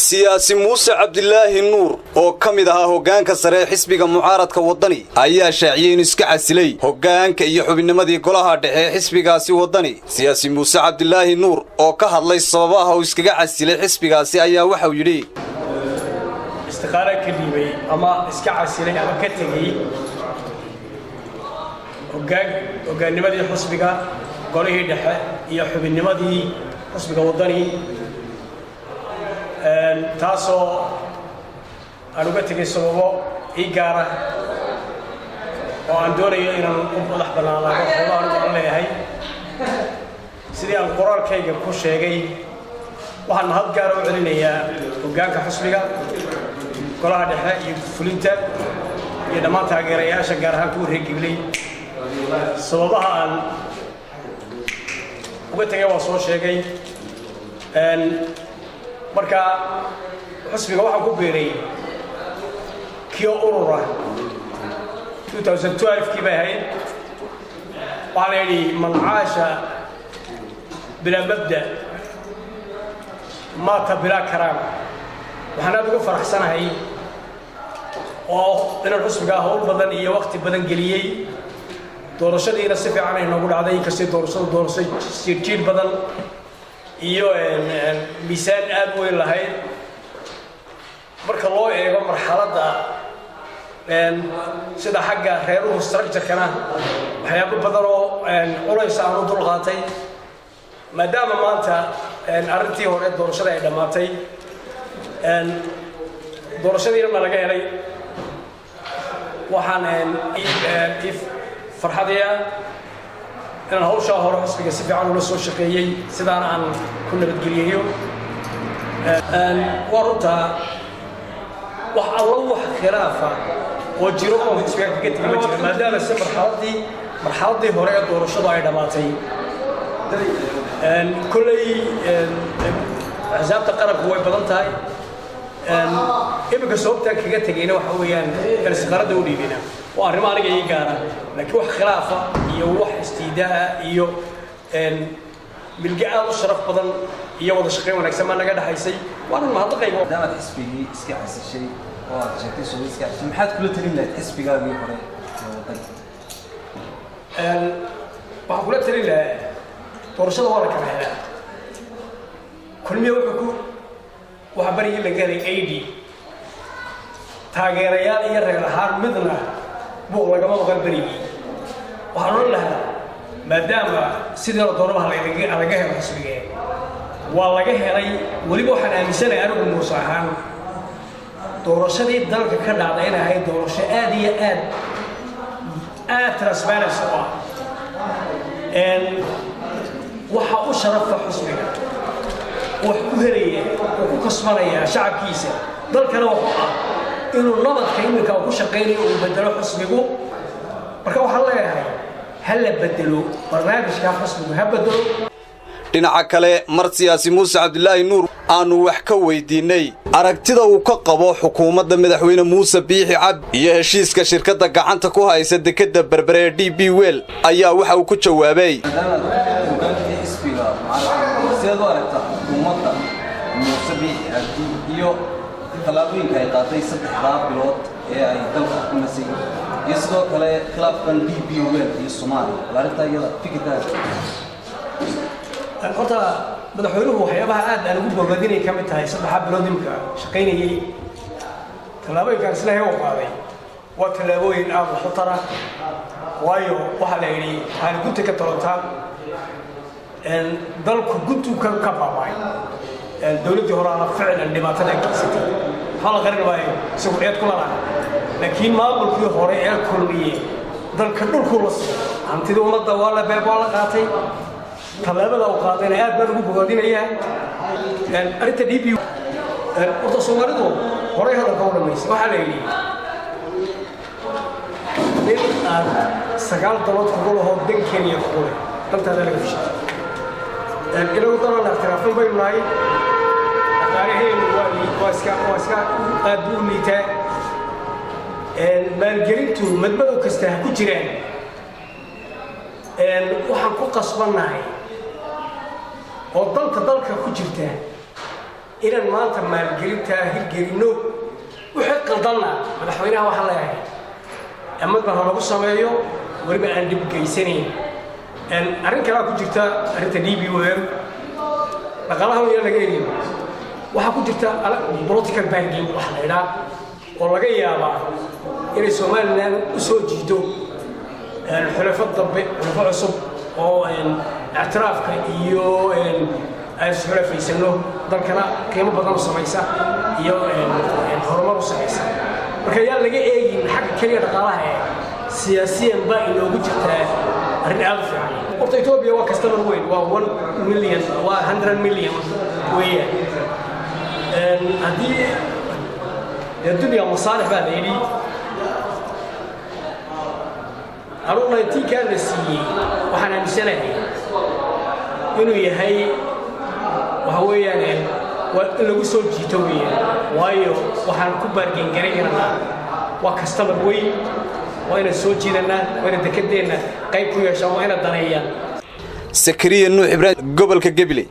Siyaasi Muuse Cabdilaahi Nuur oo ka mid ahaa hoggaanka sare ee xisbiga mucaaradka Waddani ayaa shaaciyey inuu iska casilay hoggaanka iyo xubinnimadii golaha dhexe ee xisbigaasi Waddani. Siyaasi Muuse Cabdilaahi Nuur oo ka hadlay sababaha uu iskaga casilay xisbigaasi ayaa waxauu yidhi: Istiqaalo ka dhiibay ama iska casilay ama ka tegey hoggaannimadii xisbiga, golihii dhexe iyo xubinnimadii xisbiga Waddani, taasoo aan uga tegay sababo ii gaara oo aan doonayo inaan u madax bannaanaado howlo anigu aan leeyahay. Sidii aan qoraalkayga ku sheegay, waxaan mahad gaara u celinayaa hoggaanka xisbiga, golaha dhexe iyo fulinta iyo dhammaan taageerayaasha, gaar ahaan kuwa reer Gibley. Sababaha aan uga tegay waa soo sheegay. Marka xisbiga waxaan ku biiray kio urura 2012 kii bay ahayd. Waxaa la yidhi: "Man caasha bilaa mabda maata bilaa karaama." Waxaan aad uga faraxsanahay oo inaan xisbigaa howl badan iyo wakti badan geliyey, doorashadiina si fiican ay noogu dhacday, inkastay doorashadu doorasho jiirjiir badan iyo miisaan aad u weyn lahayd marka loo eego marxaladda sida xagga reeruhu structure-kana waxyaabo badan oo culays aan u dul qaatay. Maadaama maanta arrintii hore doorashada ay dhammaatay, doorashadiina laga helay, waxaan farxadaya inaan hawshaa hore xisbiga si fiican ula soo shaqeeyey, sidaana aan ku nabadgeliyayo. Waa runtaa, wax allo wax khilaafa oo jiro oo xisbiga kaga tegay ma jiro, maadaama se marxaladdii hore ee doorashadu ay dhammaatay. Kolley axsaabta qaranku way badan tahay. Iminka sababtaan kaga tegayna waxa weeyaan istiqaaladda u dhiibina waa arrimo aniga ii gaara, laakiin wax khilaafa iyo wax istiidaa iyo milge aad u sharaf badan iyo wada shaqayn wanaagsan baa naga dhexaysay, waanan mahadnaqayga. Maadaamaad xisbigii iska casishay oo aad sheegtay soo iska casishay, maxaad kula talin lahayd xisbigaagii hore ee Waddani? Waxaan kula talin lahaa, doorashada waa la kala helaa. Kulmiye wuxuu ku waxaa barigii laga helay 80 taageerayaal iyo reer ahaan, midna buuq lagama maqal berigii. Waxaan odhan lahaa, maadaama sidii la doonaba laga helo xisbigee, waa laga helay. Weliba waxaan aaminsanahay anigu Muuse ahaan doorashadii dalka ka dhacday inay ahayd doorasho aad iyo aad aad transparency u ah. Waxa u sharafa xisbiga wax ku helaya oo ku kasbanaya shacabkiisa, dalkana wuxuu ah inuu nabadka iminka ku shaqaynayo uu bedelo xisbigu. Marka waxaan leeyahay, ha la bedelo barnaamijka, xisbigu ha bedelo. Dhinaca kale, mar siyaasi Muuse Cabdilaahi Nuur aanu wax ka weydiinnay aragtida uu ka qabo xukuumadda madaxweyne Muuse Biixi Cabdi iyo heshiiska shirkadda gacanta ku haysa dekedda Berbere ee DP World ayaa waxa uu ku jawaabay: Maadaamaad hogaankii xisbiga mucaaradka, sideed u aragtaa xukuumadda Muuse Biixi Cabdi iyo tallaabooyinka ay qaaday 3-daa bilood ee ay dalka xukumaysay, iyo sidoo kale khilaafkan DP World iyo Soomaaliya? Bal arrintaa iyada fikirkaaga. Horta madaxweynuhu waxyaabaha aad aan ugu bogadinay ka mid tahay 3-daa bilood imika shaqaynayey, tallaabooyinkaan islahay u qaaday waa tallaabooyin aad wax u tara. Waayo, waxaa la yidhi waxaana gunta ka tolotaa. Dalku guntuu ka baaba'ay. Dowladdii horaana ficlan dhibaatada geysatay, waxaa la qarin maayo, isagu eed kula laha, laakiin maamulkii hore ee Kulmiye dalka dhulkuu la siiyay, hantidii ummadda waa la beeb, waa la qaatay. Tallaabada uu qaadayna aad baan ugu bogaadinayaa. Arrinta DP, horta Soomaalidu horay hadalka u dhamaysay. Waxaa la yidhi, nin aad 9 dalood kugu lahoo dan Kenya kugu leh, dantaada laga fishay. Inagu dalan ictiraafin baynu nahay, dhaqaalaheenu waa iska aad buu u liitaa. Maalgelintu madmadow kasta ha ku jiraan, waxaan ku qasbannahay oo danta dalka ku jirta. Inaan maanta maalgelintaa hirgelinno, wixii qaldanna madaxweynaha waxaan leeyahay amendment ha lagu sameeyo, weliba aan dhib geysanayn. Arrin kalea ku jirta, arrinta DP World, dhaqaalaha yaa laga eliyo. Waxaa ku jirta political bargain waxa la idhaa, oo laga yaabaa inay Somaliland u soo jiido xulafo dambe, xulafo cusub oo ictiraafka iyo aan isxulafaysano, dalkana qiimo badan u samaysa iyo horumar u samaysa. Marka yaan laga eegin xagga keliya dhaqaalaha ee siyaasiyan baa inoogu jirtaa arrin aad u fiican. Horta Ethiopia waa customer weyn, waa 1 million, waa 100 million weeyaan. Haddii dee dunya masaalix baa la yidhi, anugu 19-kaa la siiyey waxaan aaminsanahay inuu yahay, waxa weeyaan, waa in lagu soo jiito weeyaan, waayo waxaan ku bargain garaynaa waa customer weyn. Waa inaan soo jiidanaa, waa inaan dekedeenna qayb ku yeeshaan, waa inaan daneeyaan. Sakariya Nuux Ibraahim, gobolka Gabiley.